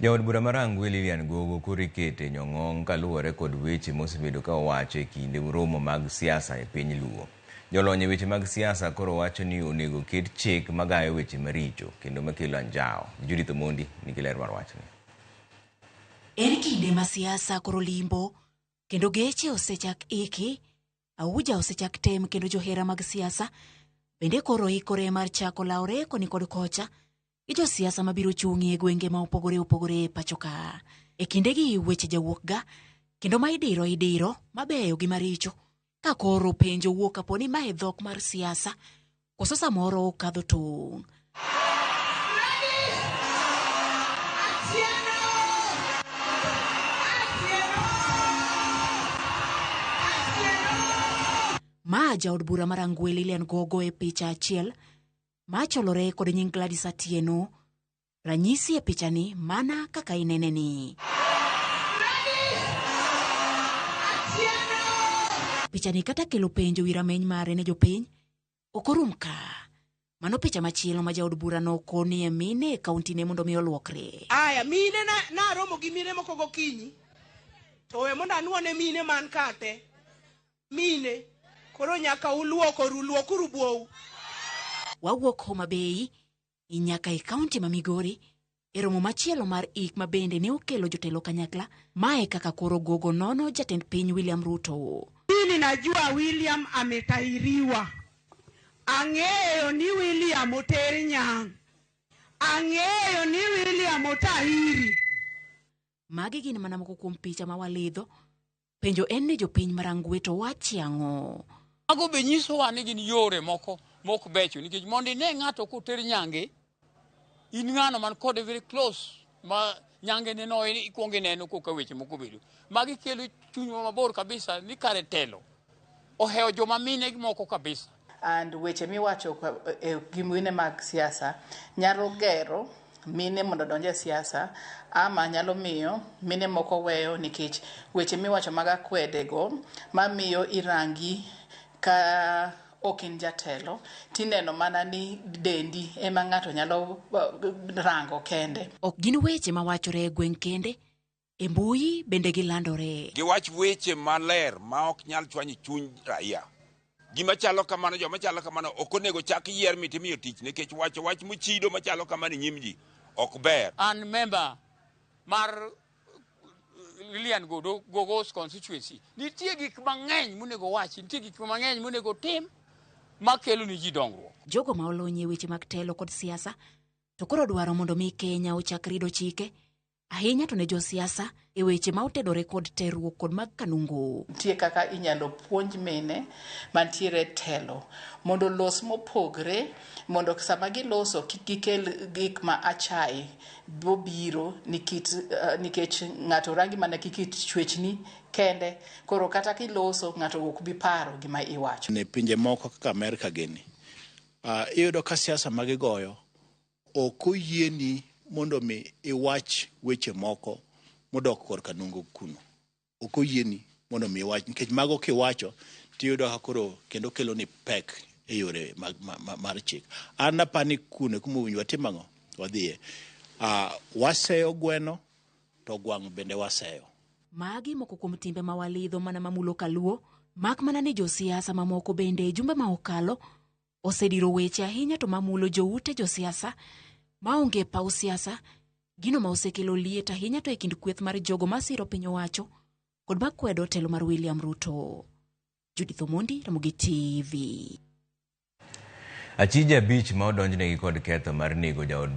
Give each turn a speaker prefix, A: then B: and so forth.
A: Jaod bura ma Rangwe Lilian Gogo koro ikete nyong'ong' kaluwore kod weche mosebedo ka owacho e kinde romo mag siasa e piny Luo. Jolony e weche mag siasa koro wacho ni onego ket chik magayo weche maricho kendo makelo anjawo. Judith Omondi nigi ler mar wachni.
B: En kinde ma siasa koro limbo kendo geche osechak iki, auja osechak tem kendo johera mag siasa bende koro ikore mar chako lawre koni kod kocha gi josiasa mabiro chung'ie e gwenge ma opogore opogore e pacho ka. E kindegi weche jawuok ga kendo ma idiro idiro mabeyo gi maricho ka koro penjo wuok kapo ni mae dhok mar siasa koso samoro okadho tong'. Ma jaod bura mar Rangwe Lilian Gogo e picha achiel macholore kod nying Gladys Atieno. Ranyisi e pichani mana kaka inene ni. Pichani kata kelo penjo wi rameny mare ne jopiny ok orum ka. Mano picha machielo ma jaod bura nokonie mine e kauntine mondo mi oluokre.
C: Aya, mine na naromo gi mine moko gokinyi. To we mondo anuone mine man ka te. Mine, koro nyaka uluokoru, luokuru buou.
B: Wawuok Homa Bay nyaka e kaunti ma Migori e romo machielo mar ik ma bende ne okelo jotelo kanyakla. Mae kaka koro gogo nono jatend piny William Ruto.
C: Mimi najua William ametahiriwa. Ang'eyo ni William oter nyang'. Ang'eyo ni William otahiri.
B: Magi gin mana moko kuom picha ma walidho. Penjo en ni jopiny ma Rangwe to wachi ang'o?
D: Mago be nyisowa ni gin yore moko mok becho nikech mondo ine ng'ato koter nyange, in ng'ano man kode very close ma nyange ne no ikwongo ineno koka weche moko obedo. Magi kelo chunywa mabor kabisa ni kare telo ohewo joma mine moko kabisa.
E: And weche miwacho e gi mine mag siasa nyalo gero mine mondo odonj e siasa ama nyalo miyo mine moko weyo nikech weche miwacho mag akwede go mamiyo irangi ka ok in jatelo tineno mana ni dendi ema ng'ato nyalo rango kende.
B: Ok gin weche mawachore e gweng' kende, E mbui bende gilandore.
F: Giwach weche maler ma ok nyal chwanyo chuny raia. Gima chalo kamano, joma chalo kamano ok onego chak yier mitimiyo tich nikech wacho wach mochido machalo kamano e nyim ji ok ber.
D: An member mar Lilian Godo, Gogo's constituency. Nitie gik mang'eny monego wachi, nitie gik mang'eny monego tim makelo ni ji dongruok.
B: Jogo ma olony e weche mag telo kod siasa to koro dwaro mondo mi Kenya ochak rido chike ahinya to ne josiasa e weche ma otedore kod terruok kod mag kanungo.
E: Nitie kaka inyalo puonj mine mantiere e telo mondo olos mopogre mondo sama giloso kik gikel gik ma achaye bobiro nikit, nikech ng'ato rangi mana gi kit chwechni kende koro kata kiloso ng'ato ok bi paro gima iwacho.
G: Ne pinje moko kaka Amerka gini, iyudo ka siasa ma gigoyo Ok oyieni mondo mi iwach weche moko modok korka nungo kuno. Ok oyieni mondo mi iwach nikech mago kiwacho tiyudo ka koro kendo kelo ni pek e yore mag, ma, ma, mar chik. An apani kuno e kuma owinjo watim ang'o? Wadhiye. Waseyo gweno to gwang' bende waseyo.
B: Magi moko kuom timbe ma walidho mana mamulo kaluo, mak mana ni josiasa mamoko bende e jumbe ma okalo osediro weche ahinya to mamulo joute josiasa maonge e paw siasa, gino ma osekelo liet ahinya to e kind kweth mar jogo masiro piny owacho kod makwedo telo mar William Ruto. Judith Omondi, Ramogi TV.
A: Achije abich ma odonjnegi kod ketho mar nego jaod